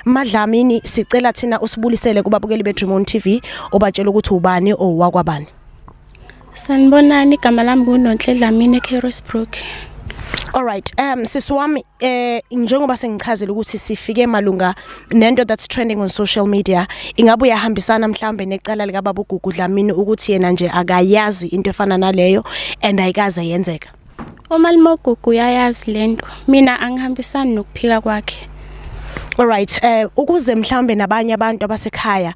MaDlamini, sicela thina usibulisele kubabukeli beDream On TV, ubatshela ukuthi ubani owakwabani. Sanibonani, igama lami nguNonhle Dlamini eCarisbrook. Alright, sisi wami, njengoba sengichazile ukuthi sifike malunga nento that's trending on social media, ingabe uyahambisana mhlambe necala lika baba uGugu Dlamini ukuthi yena nje akayazi into efana naleyo and ayikaze yenzeka? Umalume Gugu uyayazi lento. Mina angihambisani nokuphika kwakhe. Alright, ukuze mhlambe nabanye abantu abasekhaya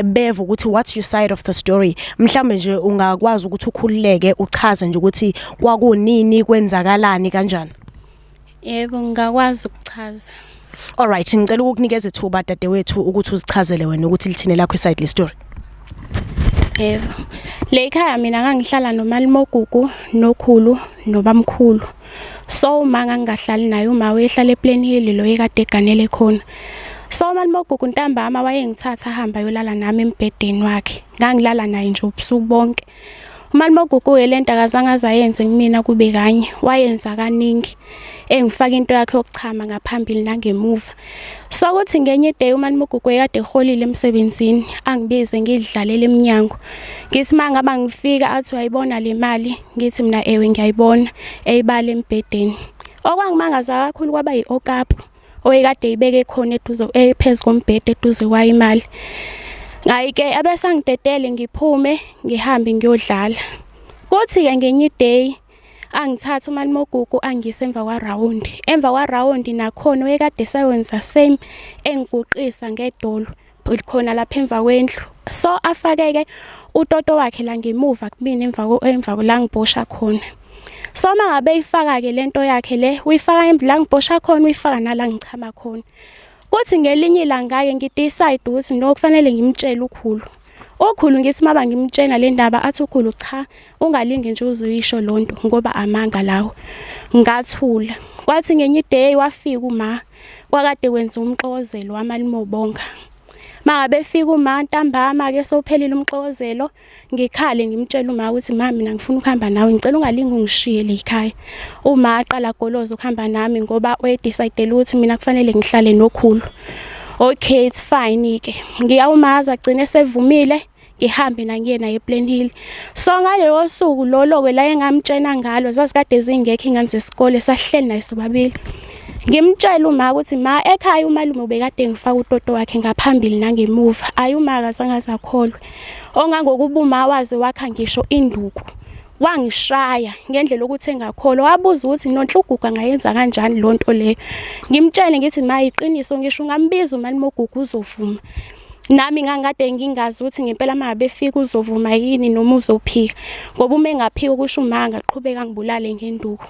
beve ukuthi what's your side of the story, mhlambe nje ungakwazi ukuthi ukhululeke uchaze nje ukuthi kwakunini, kwenzakalani, kanjani? Yebo, ngingakwazi ukuchaza. Alright, ngicela ukukunikeza ithuba, dadewethu, ukuthi uzichazele wena ukuthi lithini lakho iside le story. Yebo. Le ekhaya mina ngangihlala nomalume Gugu, nokhulu, nobamkhulu. So uma ngangingahlali naye, uma wayehlala ePlain Hill lo ekade eganele khona. So umalume Gugu ntambama wayengithatha ahamba ayolala nami embhedeni wakhe. Ngangilala naye nje ubusuku bonke. Umalume Gugu-ke lento akazange azayenze kumina kube kanye, wayenza kaningi. Engifaka into yakhe yokuchama ngaphambili nangemuva. So kuthi ngenye day umalume Gugu ekade eholile emsebenzini, angibize ngidlalele eminyango. Ngithi mangaba ngifika athi, "Uyayibona le mali?" Ngithi mina, "Ewe, ngiyayibona." Eyibala embhedeni. Okwangimangaza kakhulu kwaba yi-okapi oyekade ibeke khona eduze ephezu kombhede eduze kwayo imali. Hayi-ke, abese angidedele ngiphume ngihambe ngiyodlala. Kuthi-ke ngenye i-day angithatha umalume Gugu angiyise emva kwarawundi. Emva kwarawundi nakhona wayekade esewenza same, engiguqisa ngedolo khona lapha emva kwendlu. So afake-ke utoto wakhe la ngemuva kumina emva la ngibhosha khona. So uma ngabe eyifaka-ke lento yakhe le, uyifaka la ngibhosha khona, uyifaka nala ngichama khona. Kuthi ngelinye ilanga-ke ngi-decide ukuthi no, kufanele ngimtshele ukhulu. Ukhulu ngithi maba ngimtshela le ndaba, athi ukhulu, "Cha, ungalingi nje uze uyisho lonto ngoba amanga lawo." Ngathula. Kwathi ngenye i-day wafika uma kwakade kwenza umxokozelo wamalume Obonga. Mangabe efika uma ntambama ke sewuphelile umxokozelo, ngikhale ngimtshela uma ukuthi, "Ma, mina ngifuna ukuhamba nawe, ngicela ungalingi ungishiye le ekhaya." Uma aqala goloza ukuhamba nami ngoba wayedecide ukuthi mina kufanele ngihlale nokhulu. Okay, it's fine ke. Ngiyawumazi agcine sevumile ngihambe nangiye naye ePlain Hill. So ngaleyo suku lolo ke la engamtshena ngalo, zazikade zingekho ingane zesikole, sahleli naye sobabili. Ngimtshela uma ukuthi, "Ma, ekhaya umalume ubekade ngifaka utoto wakhe ngaphambili nangemuva." Ayi, uma akazange azakholwe. Ongangokuba uma waze wakha ngisho induku. Wangishaya ngendlela ukuthi engakholwa, wabuza ukuthi Nonhle uGugu angayenza kanjani lonto leyo. Ngimtshele ngithi, "Ma, iqiniso, ngisho ungambiza umalume uGugu uzovuma." Nami ngangikade ngingazi ukuthi ngempela uma ngabe efika uzovuma yini noma uzophika. Ngoba uma engaphika kusho uma angaqhubeka angibulale ngenduku.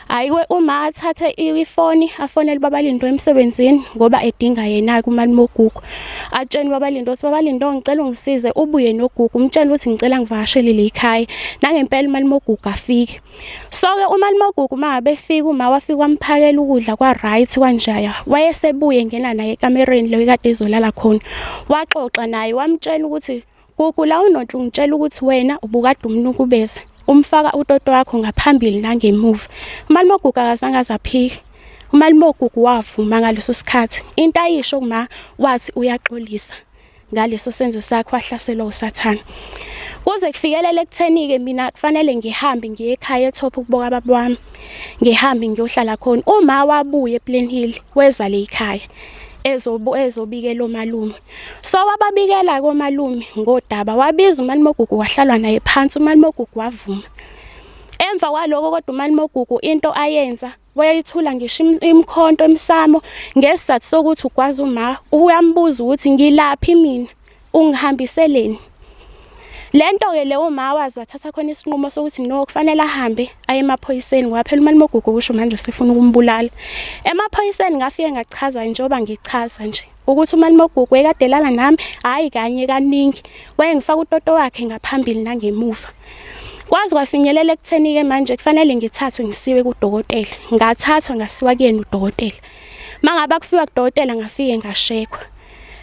Hhayi-ke, uma athathe ifoni afonele uBabalindo emsebenzini ngoba edinga yena-ke umalume uGugu. Atshene uBabalindo ukuthi, "Babalindo, ngicela ungisize ubuye noGugu, umtshele ukuthi ngicela ngivakashele le ekhaya." Nangempela umalume uGugu afike. So-ke umalume uGugu uma ngabe efika, uma wafika wamphakela ukudla kwa-right kwanjaya. Wayesebuye engena naye ekamereni lo ekade ezolala khona. Waxoxa naye wamtshela ukuthi, "Gugu, la uNonhle ungitshela ukuthi wena ubukade umnukubeza. Umfaka utoto wakho ngaphambili nangemuva." Umalume uGugu akazange aze aphike. Umalume uGugu wavuma ngaleso sikhathi. Into ayisho kuma wathi uyaxolisa ngaleso senzo sakhe, wahlaselwa uSathane. Kuze kufikelele ekutheni-ke mina kufanele ngihambe ngiye ekhaya eTop ukuboka baba wami. Ngihambe ngiyohlala khona. Uma wabuya ePlain Hill weza le ekhaya ezobikela omalume. So wababikela komalume ngodaba, wabiza umalume uGugu, wahlalwa naye phansi, umalume uGugu wavuma. Emva kwaloko kodwa umalume uGugu into ayenza wayithula ngisho imikhonto emsamo ngesizathu sokuthi ugwaza uma uyambuza ukuthi, "Ngilaphi mina, ungihambiseleni?" Lento ke leyo ma wazi wathatha khona isinqumo sokuthi no, kufanele ahambe aye emaphoyiseni ngoba phela umalume uGugu kusho manje usefuna ukumbulala. Emaphoyiseni ngafike ngachaza njengoba ngichaza nje ukuthi umalume uGugu ekade elala nami, hhayi kanye, kaningi, wayengifaka utoto wakhe ngaphambili nangemuva. Kwaze kwafinyelela ekutheni-ke manje kufanele ngithathwe ngisiwe kudokotela. Ngathathwa ngasiwa kuyena udokotela. Mangabe kufika kudokotela ngafike ngashekwa.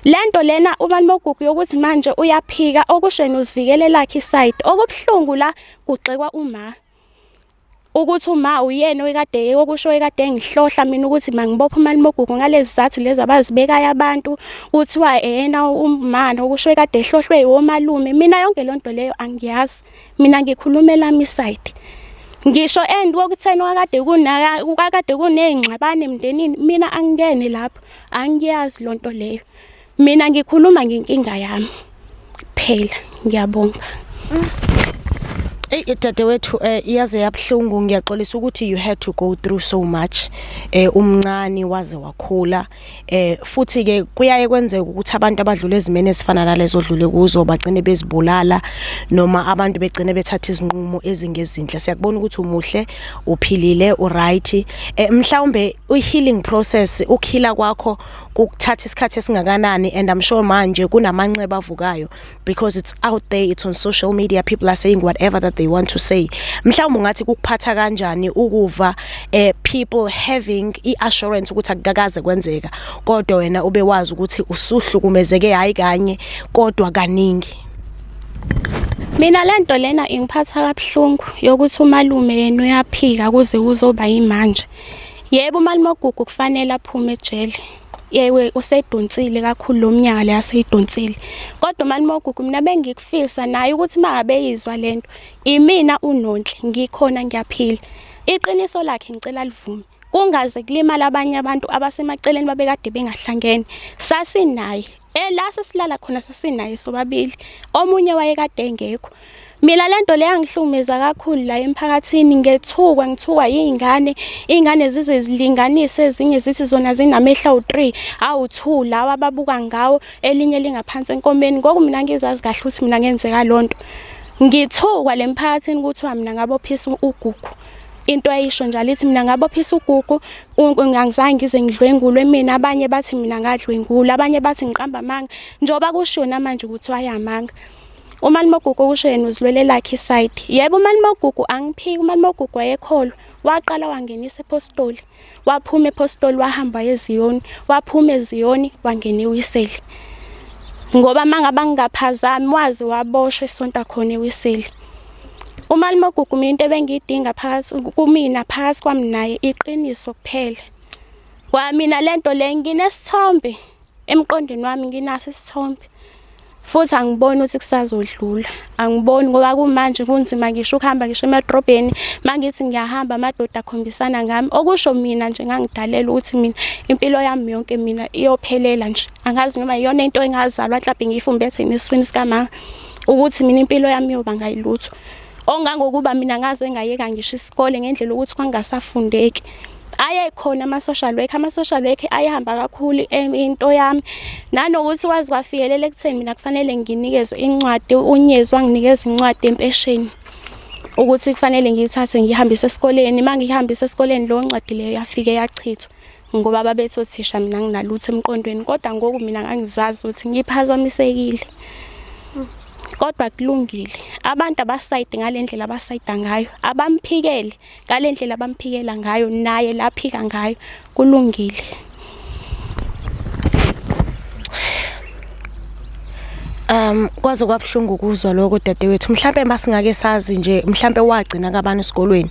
Lento lena umalume uGugu yokuthi manje uyaphika, okusho yena uzivikele lakhe iside. Okubuhlungu la kugxekwa uma. Ukuthi uma uyena oyekade okusho ekade engihlohla mina ukuthi mangibophe uMalimogugu ngalezi zathu lezi abazibekayo abantu kuthiwa eyena umama okusho ekade ehlohlwe womalume. Mina yonke lonto leyo angiyazi, mina ngikhuluma elami isayidi. Ngisho and kokutheni wakade kunaka kakade kuney'ngxabano emndenini, mina angingene lapho, angiyazi lonto leyo. Mina ngikhuluma ngenkinga yami kuphela. Ngiyabonga. Ey, dadewethu, iyaze yabuhlungu. Ngiyaxolisa ukuthi you had to go through so much umncane waze wakhula. Futhi ke kuyaye kwenzeka ukuthi abantu abadlula ezimeni ezifana nalezo odlule kuzo bagcine bezibulala noma abantu begcine bethatha izinqumo ezingezinhle. Siyakubona ukuthi umuhle, uphilile, uright. Mhlawumbe i-healing process, ukuheala kwakho kukuthatha isikhathi esingakanani? And I'm sure manje kunamanxeba avukayo because it's out there, it's on social media, people are saying whatever that they want to say. Mhlawumbe ungathi kukuphatha kanjani ukuva people having i-assurance ukuthi akukakaze kwenzeka, kodwa wena ube wazi ukuthi usuhlukumezeke, hayi kanye kodwa kaningi? Mina lento lena ingiphatha kabuhlungu yokuthi umalume yena uyaphika kuze kuzoba yimanje. Yebo, uMalimogugu kufanele aphume ejele. Yewe, usedonsile kakhulu lo mnyaka le aseyidonsile. Kodwa uMalimogugu mina bengikufisa naye ukuthi mangabe eyizwa lento, imina uNonhle ngikhona, ngiyaphila. Iqiniso lakhe ngicela livume. Kungaze kulimala abanye abantu abasemaceleni babekade bengahlangene. Sasinaye. La sesilala khona sasinaye sobabili. Omunye wayekade engekho. Mina lento le yangihlukumeza kakhulu la emphakathini, ngethukwa, ngithukwa yizingane, izingane zize zilinganise, ezinye zithi zona zinamehlo awu3, awu2 lawa ababuka ngawo, elinye lingaphansi enkomeni. Ngoku mina ngizazi kahle ukuthi mina ngenzeka lonto. Ngithukwa le mphakathini kuthiwa mina ngabophisa uGugu. Into ayisho njalo ithi mina ngabophisa uGugu, angizange ngize ngidlwengulwe mina. Abanye bathi mina ngadlwengula, abanye bathi ngiqamba amanga, njengoba kushiwo namanje ukuthi wayamanga. UMalimogugu kusho yena uzilwele lakhe isayidi. Yebo, uMalimogugu angiphiki, uMalimogugu wayekholwa, waqala wangenisa ePostoli, waphuma ePostoli wahamba eZiyoni, waphuma eZiyoni wangena eWiseli. Ngoba mangabe ngingaphazami wazi waboshwa esonta khona eWiseli. UMalimogugu mina into ebengiyidinga phakathi kumina, phakathi kwami naye, iqiniso kuphela. Kwamina lento le nginesithombe emqondweni wami, nginaso isithombe. Futhi angiboni ukuthi kusazodlula, angiboni ngoba kumanje kunzima ngisho ukuhamba ngisho emadrobheni. Mangithi ngiyahamba amadoda akhombisana ngami, okusho mina nje ngangidalela ukuthi mina impilo yami yonke mina iyophelela nje. Angazi noma iyona into engazalwa mhlawumbe ngiyifumbethe nesiswini sikamama ukuthi mina impilo yami iyoba ngayilutho. Ongangokuba mina ngaze ngayeka ngisho isikole ngendlela ukuthi kwangasafundeki. Ayekhona ama-social worker, ama-social worker ayehamba kakhulu into yami, nanokuthi kwaze kwafikelela ekutheni mina kufanele nginikezwe incwadi. Unyezi wanginikeza incwadi empesheni ukuthi kufanele ngiyithathe ngiyihambise esikoleni. Uma ngiyihambise esikoleni leyo ncwadi leyo yafike yachithwa ngoba babethi othisha mina nginalutho emqondweni, kodwa ngoku mina ngangizazi ukuthi ngiphazamisekile. Kodwa kulungile, abantu abasayide ngale ndlela abasayida ngayo, abamphikele ngale ndlela abamphikela ngayo, naye laphika ngayo, kulungile. Kwaze kwabuhlungu ukuzwa lokho, dadewethu. Mhlambe masingake sazi nje, mhlambe wagcina kabani esikolweni?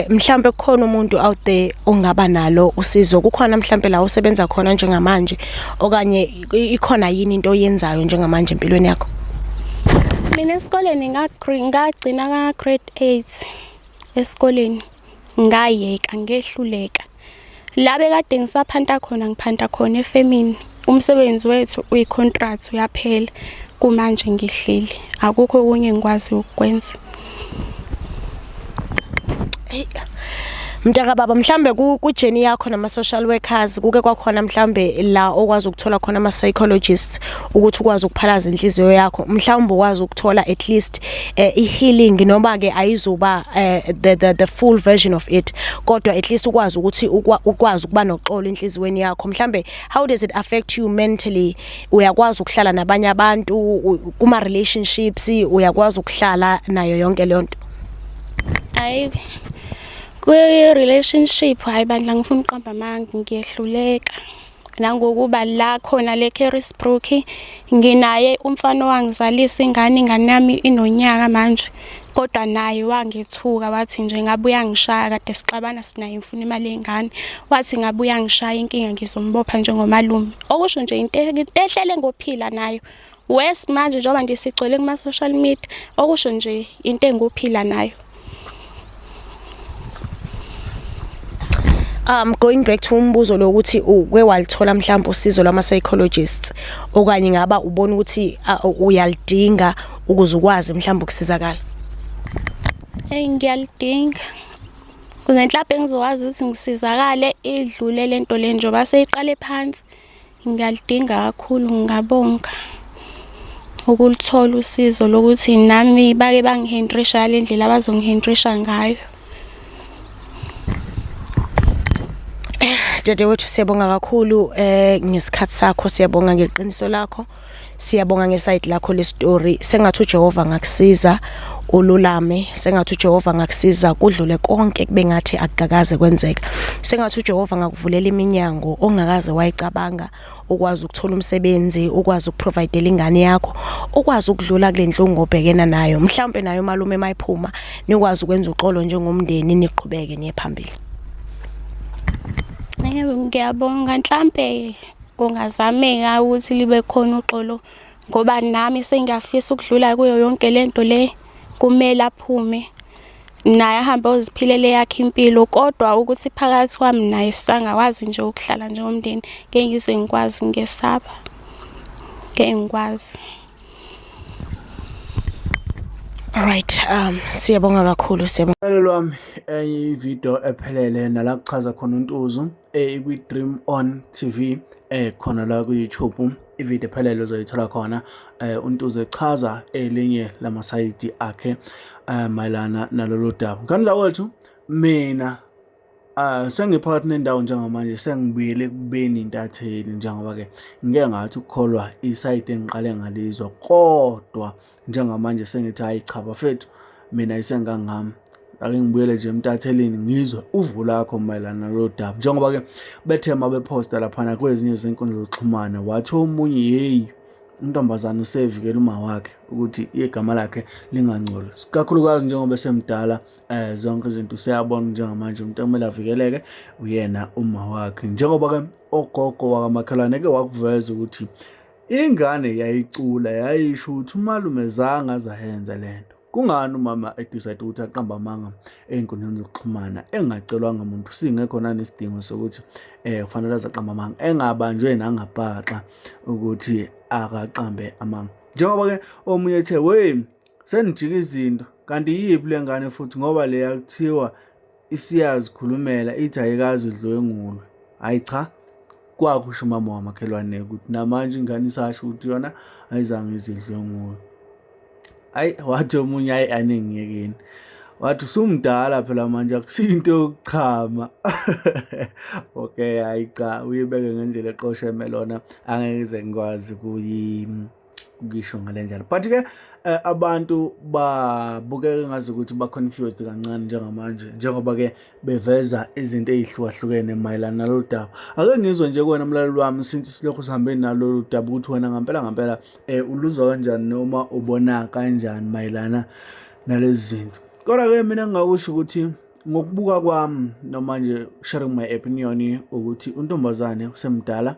Mhlambe kukhona umuntu out there ongaba nalo usizo. Kukhona mhlambe la usebenza khona njengamanje okanye ikhona yini into oyenzayo njengamanje empilweni yakho? Mina esikoleni ngagcina ka grade 8 esikoleni, ngayeka, ngehluleka. La bekade ngisaphanta khona, ngiphanta khona efemini. Umsebenzi wethu uyi-contract, uyaphela. Kumanje ngihleli, akukho okunye engikwaziyo ukukwenza. Hey. Mntaka baba, mhlambe ku journey yakho nama social workers kuke kwakhona mhlambe la okwazi ukuthola khona ama psychologists ukuthi ukwazi ukuphalaza inhliziyo yakho, mhlawumbe ukwazi ukuthola at least i-healing, noma ke ayizuba the full version of it, kodwa at least ukwazi ukuthi ukwazi ukuba noxolo enhliziyweni yakho? Mhlambe how does it affect you mentally? Uyakwazi ukuhlala nabanye abantu, kuma relationships uyakwazi ukuhlala nayo yonke leyo nto? Hayi, kwi-relationship, hayi bandla, ngifuna uqamba amanga, ngiyehluleka. Nangokuba la khona le Carisbrook nginaye umfana owangizalisa ingane, ingane yami inonyaka manje. Kodwa naye wangethuka wathi nje ngabe uyangishaya kade sixabana sinaye ngifuna imali yengane. Wathi ngabe uyangishaya inkinga ngizombopha njengomalume. Okusho nje into ehlele ngophila nayo. Worse manje njengoba nje sigcwele kuma-social media okusho nje into enguphila nayo. Going back to umbuzo lokuthi uke walithola mhlawumbe usizo lwama psychologists okanye ngaba ubona ukuthi uyalidinga ukuze ukwazi mhlawumbe ukusizakala. Hey ngiyalidinga. Kuze mhlawumbe ngizokwazi ukuthi ngisizakale idlule lento le njengoba seyiqale phansi. Ngiyalidinga kakhulu ngingabonga ukuluthola usizo lokuthi nami bake bangihendrisha ngale ndlela abazongihendrisha ngayo. Dadewethu siyabonga kakhulu ngesikhathi sakho, siyabonga ngeqiniso lakho, siyabonga ngesayidi lakho lestory. Sengathi uJehova angakusiza ululame, sengathi uJehova angakusiza kudlule konke kube ngathi akukakaze kwenzeka. Sengathi uJehova angakuvulela iminyango ongakaze wayicabanga, ukwazi ukuthola umsebenzi, ukwazi ukuprovidela ingane yakho, ukwazi ukudlula kule nhlungu obhekena nayo. Mhlawumbe nayo malume mayiphuma nikwazi ukwenza uxolo njengomndeni niqhubeke niye phambili. Yebo, ngiyabonga mhlampe kungazameka ukuthi libe khona uxolo ngoba nami sengiyafisa ukudlula kuyo yonke lento le kumele aphume naye ahambe oziphilela eyakhe impilo kodwa ukuthi phakathi kwami naye sisangakwazi nje ukuhlala njengomndeni ngeke ngize ngikwazi ngiyesaba ngeke ngikwazi. Alright, siyabonga kakhulu, siyabonga. Uhlelo lwami enye ividiyo ephelele nala kuchaza khona uNtuzu kwi-Dream On TV khona la ku-YouTube ividiyo ephelele uzoyithola khona uNtuzu echaza elinye lamasayidi akhe mayelana nalolu daba. Ngane zakwethu mina sengiphakathi nendawo njengamanje sengibuyele ekubeni intatheli njengoba-ke ngike ngathi ukukholwa isayidi engiqale ngalizwa kodwa njengamanje sengithi hhayi cha bafethu mina isengangami ake ngibuyele nje emntathelini ngizwe uvo lakho mayelana nalolu daba njengoba-ke bethe uma bephosta laphana kwezinye zenkundla zokuxhumana wathi omunye yeyi untombazane usevikela uma wakhe ukuthi igama lakhe lingangcoli kakhulukazi njengoba esemdala zonke izinto useyabona njengamanje umuntu okumele avikeleke uyena uma wakhe njengoba-ke ogogo wakamakhelwane ke wakuveza ukuthi ingane yayicula yayisho ukuthi umalume zange azayenze le nto. Kungani umama edecide ukuthi aqambe amanga ey'nkundleni zokuxhumana engacelwanga muntu singekho nanesidingo sokuthi kufanele aze aqambe amanga engabanjwe nangabhaxa ukuthi akaqambe amanga. Njengoba-ke omunye ethe we senijika izinto kanti yiphi le ngane futhi ngoba leya kuthiwa isiyazikhulumela ithi ayikaze idlwengulwe. Hhayi cha kwakusho umama wamakhelwane ukuthi namanje ingane isasho ukuthi yona ayizange izidlwengulwe. Hayi wathi omunye hayi aningiyekeni. Wathi usumdala phela manje akusinto yokuchama. Okay hayi cha uyibeke ngendlela eqosheme lona angeke ngize ngikwazi kuyi ngisho ngale ndlela but-ke abantu babukeka ngazi ukuthi ba-confused kancane njengamanje njengoba-ke beveza izinto ey'hlukahlukene mayelana nalolu daba. Ake ngizwe nje kuwena mlaleli wami since silokhu sihambe nalolu daba ukuthi wena ngampela ngampela uluzwa kanjani noma ubona kanjani mayelana nalezi zinto. Kodwa-ke mina ngingakusho ukuthi ngokubuka kwami noma nje sharing my opinion ukuthi untombazane usemdala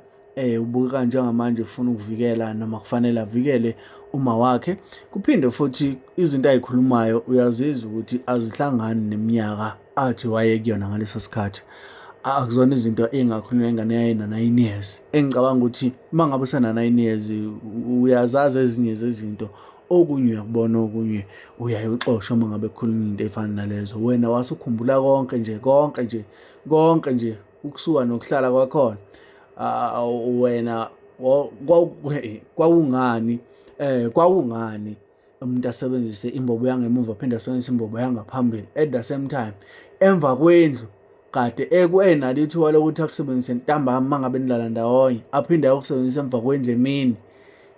ubukeka njengamanje ufuna ukuvikela noma kufanele avikele uma wakhe kuphinde futhi izinto ayikhulumayo uyazizwa ukuthi azihlangani neminyaka athi waye kuyona ngaleso sikhathi akuzona izinto engakhulunywa ingane yayina-9 years engicabanga ukuthi uma ngabe usena-9 years uyazazi ezinye zezinto okunye uyakubona okunye uyaye uxoshwe uma ngabe kukhulunywa into efana nalezo wena wasukhumbula konke nje konke nje konke nje ukusuka nokuhlala kwakhona wena kwakungani kwakungani umuntu asebenzise imbobo yangemuva aphinde asebenzise imbobo yangaphambili at the same time emva kwendlu kade ekwenalo ithuba lokuthi akusebenzise ntambama uma ngabe nilala ndawonye aphinde ayokusebenzisa emva kwendlu emini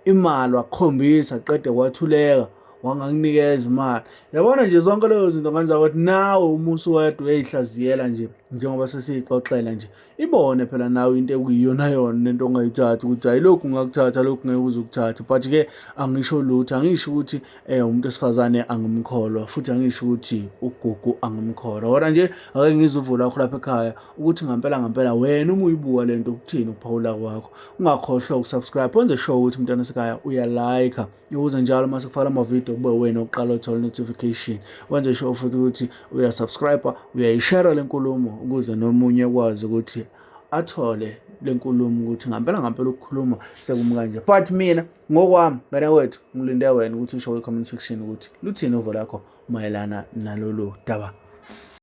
imali wakukhombisa qede kwathuleka wangakunikeza imali yabona nje zonke lezo zinto ngenza ukuthi nawe uma usuwedwa uyayihlaziyela nje Njengoba sesiyixoxela nje, ibone phela nawe into ekuyiyona yona nento ongayithatha ukuthi hhayi lokhu ungakuthatha, lokhu ngeke uze ukuthathe. But-ke angisho lutho, angisho ukuthi umuntu wesifazane angimkholwa futhi angisho ukuthi uGugu angimkholwa. Kodwa nje ake ngizwe uvo lwakho lapha ekhaya ukuthi ngampela ngampela wena uma uyibuka le nto ukuthini ukuphawula kwakho. Ungakhohlwa ukusubscribe, wenze sure ukuthi umntwana wasekhaya uyalayikha ukuze njalo uma sekufaka amavidiyo kube wena oqala uthola notification. Wenze sure futhi ukuthi uyasubscribe, uyayishare le nkulumo ukuze nomunye ekwazi ukuthi athole le nkulumo ukuthi ngampela ngampela ukukhuluma sekumi kanje. But mina ngokwami ngane wethu ngilinde wena ukuthi usho kwi-comment section ukuthi luthini uvo lakho mayelana nalolu daba.